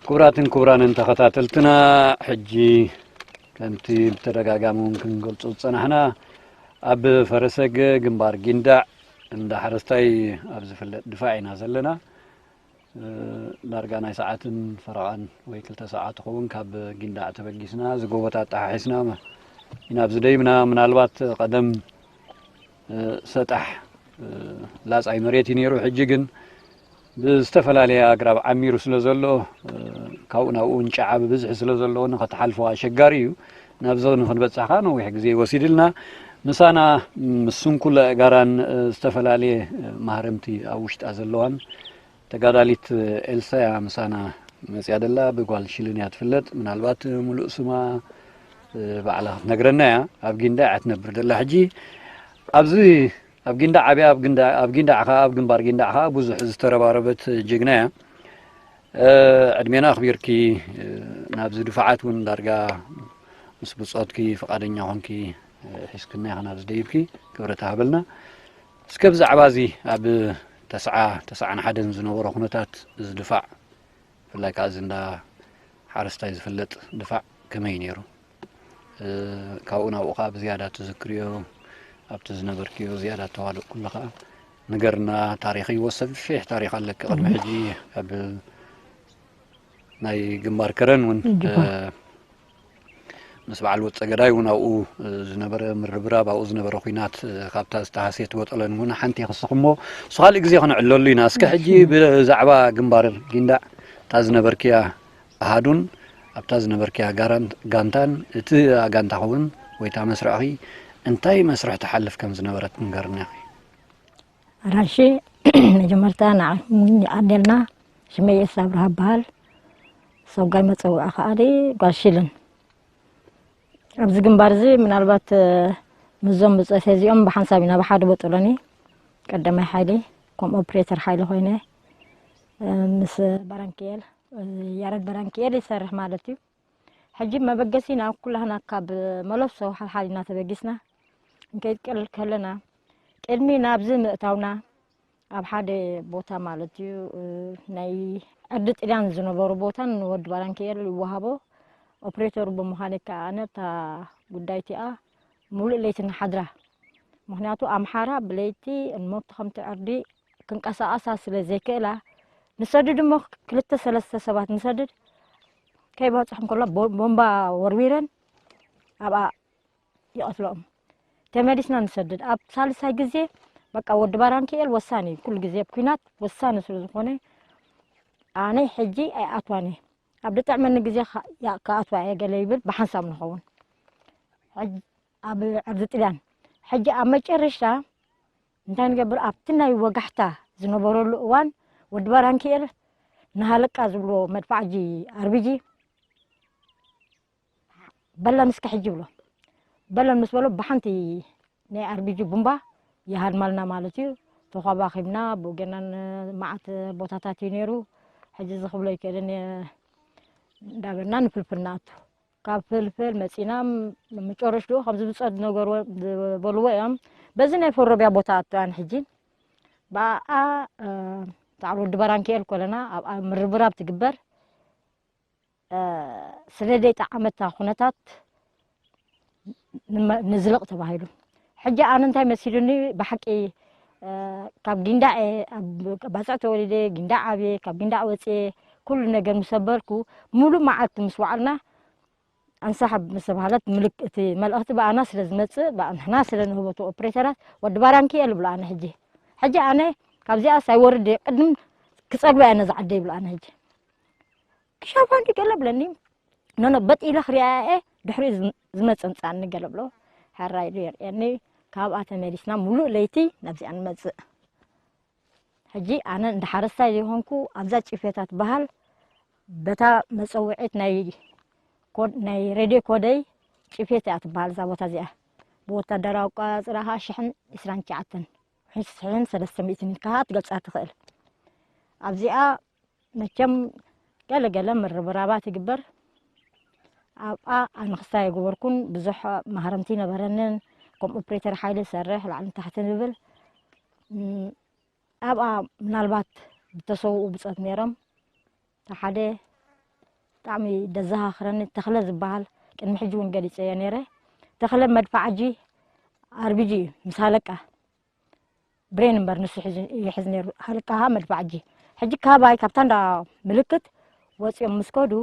ክቡራትን ክቡራንን ተኸታተልትና፣ ሕጂ ከምቲ ብተደጋጋሚ እውን ክንገልጾ ዝጸናሕና፣ ኣብ ፈረሰገ ግንባር ጊንዳዕ እንዳ ሓረስታይ ኣብ ዝፍለጥ ድፋዕ ኢና ዘለና። እ፣ ዳርጋ ናይ ሰዓትን ፈረቓን ወይ ክልተ ሰዓት ትኸውን ካብ ጊንዳዕ ተበጊስና፣ እዚ ጎቦታት ኣጣሓሒስና ኢና ኣብዚ ደይብና። ምናልባት ቀደም እ፣ ሰጣሕ፣ እ፣ ላጻይ መሬት እዩ ነይሩ። ሕጂ ግን ብዝተፈላለየ ኣግራብ ዓሚሩ ስለ ዘሎ፣ እ፣ ካብኡ ናብኡ እንጨዓ ብብዝሒ ስለ ዘለዎ ንኸትሓልፎ ኣሸጋሪ እዩ። ናብዚ ንኽንበጽሕ ከኣ ነዊሕ ግዜ ወሲድልና። ምሳና ምስ ስንኩል ኣእጋራን፣ እ፣ ዝተፈላለየ፣ እ፣ ማህረምቲ ኣብ ውሽጣ ዘለዋን ተጋዳሊት ኤልሳ እያ ምሳና መጽያ ደላ። ብጓል ሽልን እያ ትፍለጥ። ምናልባት ሙሉእ ስማ፣ እ፣ ባዕላ ክትነግረና እያ። ኣብ ጊንዳዕ እያ ትነብር ደላ ሕጂ። ኣብዚ ኣብ ጊንዳዕ ዓብያ፣ ኣብ ጊንዳዕ፣ ኣብ ጊንዳዕ ኸኣ፣ ኣብ ግንባር ጊንዳዕ ኸኣ ብዙሕ ዝተረባረበት ጅግና እያ። እ፣ ዕድሜና ኣኽቢርኪ፣ እ፣ ናብዚ ድፋዓት እውን ዳርጋ ምስ ብጾትኪ ፍቓደኛ ኾንኪ፣ እ፣ ሒዝክና ኢኻ ናብዚ ደይብኪ። ክብረት ሃበልና። እስከ ብዛዕባ እዚ ኣብ ተስዓ፣ ተስዓን ሓደን ዝነበሮ ኩነታት እዚ ድፋዕ፣ ብፍላይ ከኣ እዚ እንዳ ሓረስታይ ዝፍለጥ ድፋዕ ከመይ ነይሩ? እ፣ ካብኡ ናብኡ ከኣ ብዝያዳ ትዝክርዮ፣ ኣብቲ ዝነበርክዮ ዝያዳ ተዋደቕ ኩሉ ከኣ ንገርና። ታሪኽ ይወሰድ፣ ሰፊሕ ታሪኽ ኣለኪ። ቅድሚ ሕጂ ኣብ ናይ ግንባር ከረን እውን፣ እ፣ ምስ በዓል ወጸ ገዳይ እውን ኣብኡ፣ እ፣ ዝነበረ ምርብራብ፣ ኣብኡ ዝነበረ ኲናት፣ እ፣ ካብታ ዝተሃስየት ቦጠለን እውን ሓንቲ ይኽስኹሞ። እሱ ካልእ ግዜ ክንዕለሉ ኢና። እስከ ሕጂ ብዛዕባ ግንባር ጊንዳዕ፣ እታ ዝነበርክያ ኣሃዱን ኣብታ ዝነበርክያ ጋራን-፣ ጋንታን፣ እቲ ጋንታ ኸውን ወይታ መስርዕኺ እንታይ መስርሕ ትሓልፍ ከም ዝነበረት ንገርና ኢኺ። ኣራሺ፣ መጀመርታ ንዓኹም ይዓደልና። ሽመይ ኤልሳ ኣብርሃ እበሃል። ሰጓይ መጸውዒ ከኣ ጓል ሽልን። ኣብዚ ግንባር እዚ ምናልባት፣ እ፣ ምስዞም ብጾተይ እዚኦም ብሓንሳብ ኢና ብሓደ ቦጦሎኒ ቀዳማይ ሓይሊ ከም ኦፕሬተር ሓይሊ ኮይነ፣ እ፣ ምስ ባራንኪኤል፣ እ፣ ያረድ ባራንኪኤል ይሰርሕ ማለት እዩ። ሕጂ መበገሲና ኩላህና ካብ መለሶ ሓልሓሊና ተበጊስና እንከይድ ከለና ቅድሚ ናብዚ ምእታውና ኣብ ሓደ ቦታ ማለት እዩ፣ እ፣ ናይ ዕርዲ ጥልያን ዝነበሩ ቦታን ወዲ ባራንኪኤል ይወሃቦ። ኦፕሬተሩ ብምዃነይ ከኣ ኣነ እታ ጉዳይ እቲኣ ሙሉእ ለይቲ ንሓድራ። ምኽንያቱ ኣምሓራ ብለይቲ እንሞት ከምቲ ዕርዲ ክንቀሳቐሳ ስለ ዘይክእላ፣ ንሰድድ እሞ ክልተ ሰለስተ ሰባት ንሰድድ፣ ከይበጽሑ እንከሎ ቦ-፣ ቦምባ ወርዊረን ኣብኣ ይቐትልኦም። ተመሊስና ንሰድድ። ኣብ ሳልሳይ ግዜ በቃ ወዲ ባራንኪኤል ወሳኒ፣ ኩሉ ግዜ ኣብ ኲናት ወሳኒ ስለ ዝኾነ፣ ኣነ ሕጂ ኣይኣትዋን እየ። ኣብ ዝጥዕመኒ ግዜ ኸ-፣ ያ-፣ ክኣትዋ እየ ገለ ይብል፣ ብሓንሳብ ንኸውን። ሕጂ ኣብ ዕርዲ ጥልያን። ሕጂ ኣብ መጨረሽታ እንታይ ንገብር? ኣብቲ ናይ ወጋሕታ ዝነበረሉ እዋን ወዲ ባራንኪኤል ንሃለቃ ዝብልዎ መድፋዕጂ ኣርቢጂ በለን እስከ ሕጂ ይብሎ። በለን ምስ በሎ ብሓንቲ ናይ ኣርቢጂ ቡምባ ይሃድማልና ማለት እዩ። ተዃባኺብና ብኡገናን መዓት ቦታታት እዩ ነይሩ። ሕጂ እዚ ክብሎ ይክእልን እየ እንዳበልና ንፍልፍል ንኣቱ። ካብ ፍልፍል መጺና ም-፣ መጨረሽትኡ ከምዚ ብጾት ነገርዎ ዝበልዎ እዮም። በዚ ናይ ፈሮብያ ቦታ ኣትዋን ሕጂ ብኣኣ፣ እ፣ ታዕሎ ወዲ በራንኪኤል ኮለና ኣብኣ ምርብራብ ትግበር። እ፣ ስለ ዘይጠዓመታ ኩነታት ንመ-፣ ንዝለቕ ተባሂሉ። ሕጂ ኣነ እንታይ መሲሉኒ ብሓቂ፣ እ፣ ካብ ጊንዳዕ እየ፣ ኣብ ባጽዕ ተወሊደ፣ ጊንዳዕ ዓብየ፣ ካብ ጊንዳዕ ወፅየ፣ ኩሉ ነገር ምስ ኣበልኩ፣ ሙሉእ መዓልቲ ምስ ወዓልና፣ ኣንሳሕብ ምስ ተባህለት ምልክ-፣ እቲ መልእኽቲ ብኣና ስለ ዝመጽእ፣ ብኣ-፣ ንሕና ስለ ንህቦ እቲ ኦፕሬተራት፣ ወዲ ባራንኪኤል ይብሎ ኣነ ሕጂ። ሕጂ ኣነ ካብዚኣስ ኣይወርድ እየ፣ ቅድም ክጸግባ እየ ነዛ ዓደ ይብሎ ኣነ ሕጂ። ክሻፋ እንዲ ገለ ብለኒ፣ ኖኖ፣ በጥ ኢለ ክሪኣየ፣ ድሕሪኡ ዝም-፣ ዝመጽእ ምጻኒ ገለ ብሎ፣ ሕራይ ኢሉ የርእየኒ። ካብኣ ተመሊስና ሙሉእ ለይቲ ናብዚኣ ንመጽእ። ሕጂ ኣነ እንዳ ሓረስታይ ዘይኮንኩ፣ ኣብዛ ጭፌታ ትበሃል፣ በታ መጸውዒት ናይ ኮድ-፣ ናይ ሬድዮ ኮደይ ጭፌት እያ ትበሃል እዛ ቦታ እዚኣ። ብወታደራዊ ኣቆጻጽራ ኸኣ ሽሕን ዕስራን ትሽዓተን፣ ሽሕን ሰለስተ ሚእትን ኢልካ ኸኣ ትገልጻ ትኽእል። ኣብዚኣ መቸም ገለ ገለ ምርብራባት ይግበር። ኣብኣ ኣነ ክስታይ ኣይገበርኩን፣ ብዙሕ ማህረምቲ ኣይነበረንን። ከም ኦፕሬተር ሓይሊ ዝሰርሕ ላዕልን ታሕትን ዝብል፣ እም፣ ኣብኣ ምናልባት ዝተሰውኡ ብጾት ነይሮም። እቲ ሓደ ብጣዕሚ ደዘኻኽረኒ ተኽለ ዝበሃል፣ ቅድሚ ሕጂ እውን ገሊጸዮ ነይረ። ተኽለ መድፋዕጂ ኣርቢጂ እዩ፣ ምስ ሃለቃ ብሬን እምበር ንሱ ይሕዝ ነይሩ፣ ሃለቃ መድፋዕጂ። ሕጂ ካባይ፣ ካብታ እንዳ ምልክት ወጺኦም ምስ ከዱ፣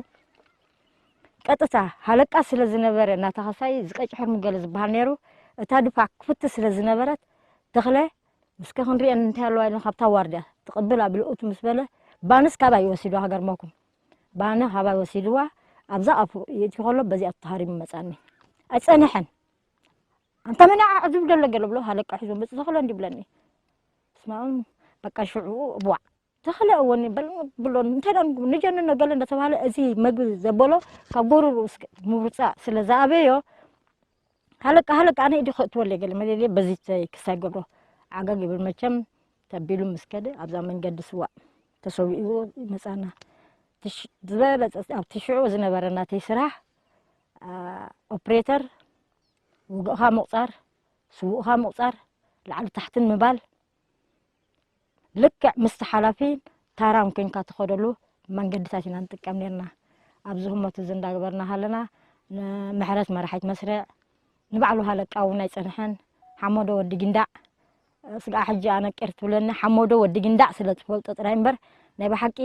ቀጥታ ሃለቃ ስለ ዝነበረ፣ እናተኸሳይ ዝቀጭ ሕርሙ ገለ ዝበሃል ነይሩ፣ እታ ድፋዕ ክፍቲ ስለ ዝነበረት፣ ተኽለ፣ እስከ ክንሪአን እንታይ ኣለዋ ኢልና ካብታ ዋርድያ ትቕብል ኣብ ልኡቱ ምስ በለ፣ ባንስ ካባይ ወሲድዋ፣ ሃገር መኩም። ባነ ካባይ ወሲድዋ፣ ኣብዛ ኣፉ የእትዩ ከሎ፣ በዚኣ ተሃሪሙ መጻኒ። ኣይጸንሐን። "ኣንታ መን ኢኻ ዕዙብ ገለ ገለ?" ብሎ ሃለቃ ሒዞ መጽእ፣ "ተኽለ እንዲ" ብለኒ። ስማኡን በቃ ሽዑ፣ "እዋዕ፣ ተኽለ እወኒ በል ብሎ፣ እንታይ ደኣ ንጀንኖ?" ገለ እንዳተባሃለ፣ እዚ መግቢ ዘበሎ ካብ ጎሮሮ እስከ ምውርጻ ስለ ዝኣበዮ፣ "ሃለቃ፣ ሃለቃ፣ ኣነ ኢዲ ከእትወለይ" ገለ መለለየ፣ በዚ ተይ ክሳይ ገብሮ ዓጋግ ይብል መቸም ተቢሉ ምስ ከደ፣ ኣብዛ መንገዲ ስዋእ ተሰዊእዎ ይመጻና። ትሽ-፣ ዝበለጸ ኣብቲ ሽዑ ዝነበረ ናተይ ስራሕ፣ አ፣ ኦፕሬተር፣ ውግእኻ ምቑጻር፣ ስዉእኻ ምቑጻር፣ ላዕሊ ታሕትን ምባል፣ ልክዕ ምስቲ ሓላፊ ታራን ኮንካ ትኸደሉ መንገድታት ኢና ንጥቀም ኔርና። ኣብዚ ህሞት እዚ እንዳገበርና ሃለና፣ ንምሕረት መራሒት መስርዕ፣ ንባዕሉ ሃለቃ እውን ኣይጸንሐን። ሓመዶ ወዲ ጊንዳዕ፣ ስጋዕ ሕጂ ኣነ ቅር ትብለኒ፣ ሓመዶ ወዲ ጊንዳዕ ስለ ትፈልጦ ጥራይ እምበር፣ ናይ ብሓቂ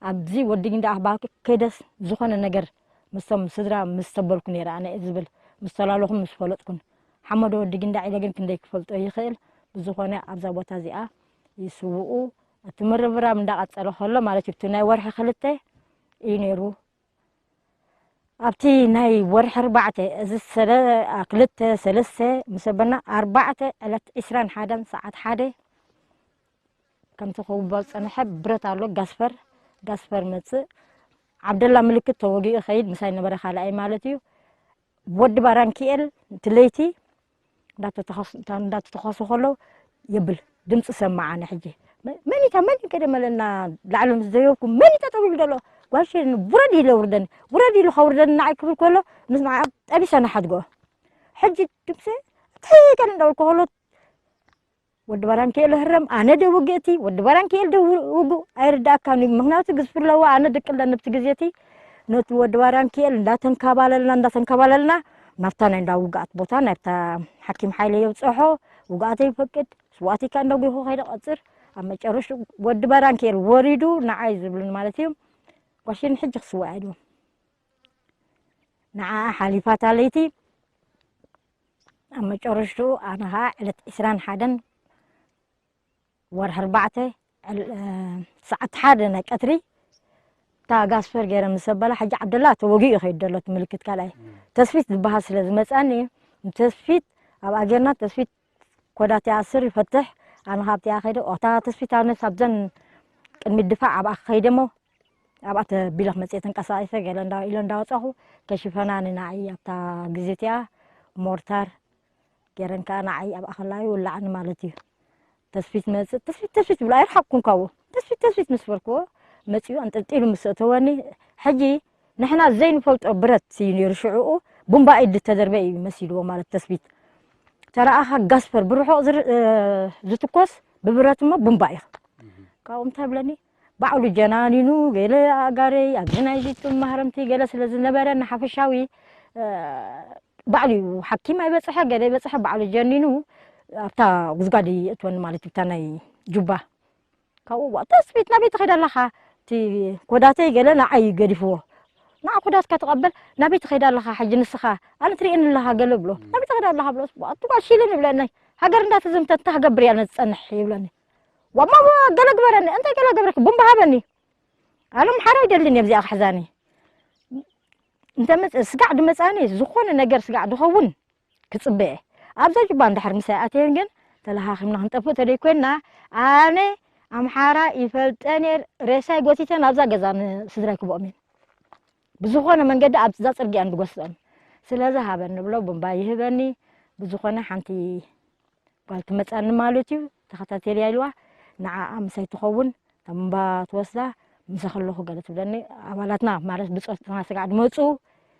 ኣብዚ ወዲ ጊንዳዕ ክበሃል ከይደስ ዝኾነ ነገር ምስቶም ስድራ ምስ ተበልኩ ነይረ ኣነ ዝብል፣ ምስ ተላለኹን ምስ ፈለጥኩን። ሓመዶ ወዲ ጊንዳዕ ኢለ ግን ክንደይ ክፈልጦ ይኽእል። ብዝኾነ ኣብዛ ቦታ እዚኣ ይስውኡ። እቲ ምርብራብ እንዳቐጸለ ከሎ ማለት እዩ፣ እቲ ናይ ወርሒ ክልተ እዩ ነይሩ። ኣብቲ ናይ ወርሒ ኣርባዕተ፣ እዚ ሰለ-፣ አ፣ ክልተ፣ ሰለስተ ምስ ኣበና፣ ኣርባዕተ ዕለት ዕስራን ሓደን ሰዓት ሓደ ከምቲ ክውበል ጸንሐ ብረት ኣሎ፣ ጋስፈር፣ ጋስፈር መጽእ። ዓብደላ ምልክት ተወጊኡ ይኸይድ፣ ምሳይ ነበረ ካልኣይ ማለት እዩ። ወዲ ባራንኪኤል እቲ ለይቲ እንዳተተኸስ-፣ እንዳ-፣ እንዳተተኸሱ ከለዉ የብል ድምፂ ሰማዕ። ኣነ ሕጂ መ-፣ መን እታ፣ መን እዩ ቀደም ኣለና ላዕሊ ምስ ደየብኩ፣ መን እዩ ጠጠው ኢሉ ዘሎ? ጓል ሸይለኒ፣ ውረድ ኢለ ውርደኒ፣ ውረድ ኢሉ ከውርደኒ ንዓይ ክብል ከሎ፣ ምስ ንዓ ጠቢሰ ንሓድጎ። ሕጂ ድምፂ እንታይ ገለ እንዳበልኩ ከሎ፣ ወዲ ባራንኪኤል ህረም፣ ኣነ ደ ውግእቲ፣ ወዲ ባራንኪኤል ደ ው-፣ ውጉእ፣ ኣይርዳእካን እዩ። ምኽንያቱ ግዝፊ ኣለዋ፣ ኣነ ደቂ ኣለኒ ኣብቲ ግዜ እቲ። ነቲ ወዲ ባራንኪኤል እንዳተንካባለልና፣ እንዳተንካባለልና፣ ናብታ ናይ እንዳ ውግኣት ቦታ፣ ናብታ ሓኪም ሓይለ የብጽሖ፣ ውግኣተይ ይፈቅድ፣ ስዋእተይ ከኣ እንዳጒኹ ከይደ ቀጽር፣ ኣብ መጨረሽቱ ወዲ ባራንኪኤል ወሪዱ ንዓይ ዝብሉኒ ማለት እዩ። ጓሽን ሕጂ ክስዋእ እየ ድዎም። ንዓኣ ሓሊፋታ ለይቲ፣ ኣብ መጨረሽትኡ ኣነ ኸዓ ዕለት ዕስራን ሓደን ወርሒ ኣርባዕተ፣ ዕል-፣ እ፣ ሰዓት ሓደ ናይ ቀትሪ፣ እታ ጋስፈር ገይረ ምስ ኣበላ፣ ሕጂ ዓብደላ ተወጊኡ ይኸይድ ዘሎ፣ እቲ ምልክት ካልኣይ። እም። ተስፊት ዝበሃል ስለ ዝመጻኒ፣ ንተስፊት ኣብኣ ጌርና፣ ተስፊት ኮዳት ይኣስር ይፈትሕ፣ ኣነ ካብቲኣ ከይደ፣ እታ ተስፊት ኣነስ ኣብዘን ቅድሚት ድፋዕ ኣብኣ ከይደ እሞ፣ ኣብኣ ተቢለ ክመጽእ እየ ተንቀሳቒሰ፣ ገለ እንዳ-፣ ኢለ እንዳወጻኹ፣ ከሽፈናኒ ንዓይ ኣብታ ግዜ እቲኣ ሞርታር ገይረን ከኣ ንዓይ ኣብኣ ከላ ይውልዓኒ ማለት እዩ። ተስፊት መጽእ፣ ተስፊት፣ ተስፊት ይብላ፣ ኣይረሓቕኩን ካብኡ። ተስፊት፣ ተስፊት ምስ በልክዎ፣ መጺኡ ኣንጠልጢሉ ምስ ኣእተወኒ፣ ሕጂ ንሕና ዘይንፈልጦ ብረት እዩ ነይሩ ሽዕኡ፣ ቡምባ ኢድ ዝተደርበ እዩ መሲልዎ ማለት ተስፊት። ተረኣኻ ጋስፐር ብርሑቕ ዝር-፣ እ፣ ዝትኮስ ብብረት እሞ ቡምባ እዩ። ካብኡ እንታይ ብለኒ? ባዕሉ ጀናኒኑ ገለ ኣጋረይ ኣብዚ ናይዚ እቶም ማህረምቲ ገለ ስለ ዝነበረ ንሓፈሻዊ፣ እ፣ ባዕሉ እዩ ሓኪም ኣይበጽሐ፣ ገለ ይበጽሐ፣ ባዕሉ ጀኒኑ ኣብታ ጉዝጓድ የእትወኒ ማለት እዩ፣ እታ ናይ ጁባ። ካብኡ ዋ፣ ተስፊት ናበይ ትኸይድ ኣለኻ? እቲ ኮዳተይ ገለ ንዓይ ገዲፍዎ። ንዓ ኮዳትካ ተቐበል፣ ናበይ ትኸይድ ኣለኻ ሕጂ ንስኻ? ኣነ ትርእየኒ ኣለኻ ገለ ብሎ። ናበይ ትኸይድ ኣለኻ ብሎ። ዋ፣ እቲ ጓል ሺልን ይብለኒ። ሃገር እንዳተዘምተት እንታይ ክገብር እያ ነቲ ጸንሕ ይብለኒ። ዋ፣ እሞ ገለ ግበረኒ። እንታይ ገለ ገብረኪ? ቡምባ ሃበኒ። ኣነ ኣምሓራ ኣይደልን እየ ኣብዚኣ ክሕዛኒ። እንተ መጽ-፣ ስጋዕ ድመጻኒ፣ ዝኾነ ነገር ስጋዕ ድኸውን ክጽበ እየ። ኣብዛ ጁባ እንድሕር ምሳይ ኣትየን ግን፣ ተለኻኺምና ክንጠፍእ ተደይኮንና፣ ኣነ ኣምሓራ ይፈልጠን እየ፣ ሬሳይ ጎቲተ ናብዛ ገዛ ንስድራይ ክብኦም እየ። ብዝኾነ መንገዲ ኣብዛ ጽርግያ እንድጎስጠን። ስለዚ ሃበኒ ብሎ፣ ቡምባ ይህበኒ። ብዝኾነ ሓንቲ ጓል ትመጻኒ ማለት እዩ፣ ተኸታተልያ ኢልዋ፣ ንዓኣ ምሳይ ትኸውን፣ እታ ቡምባ ትወስዳ፣ ምሳኺ ኣለኹ ገለ ትብለኒ። ኣባላትና ማለት ብጾትና ስጋዕ ድመጹ፣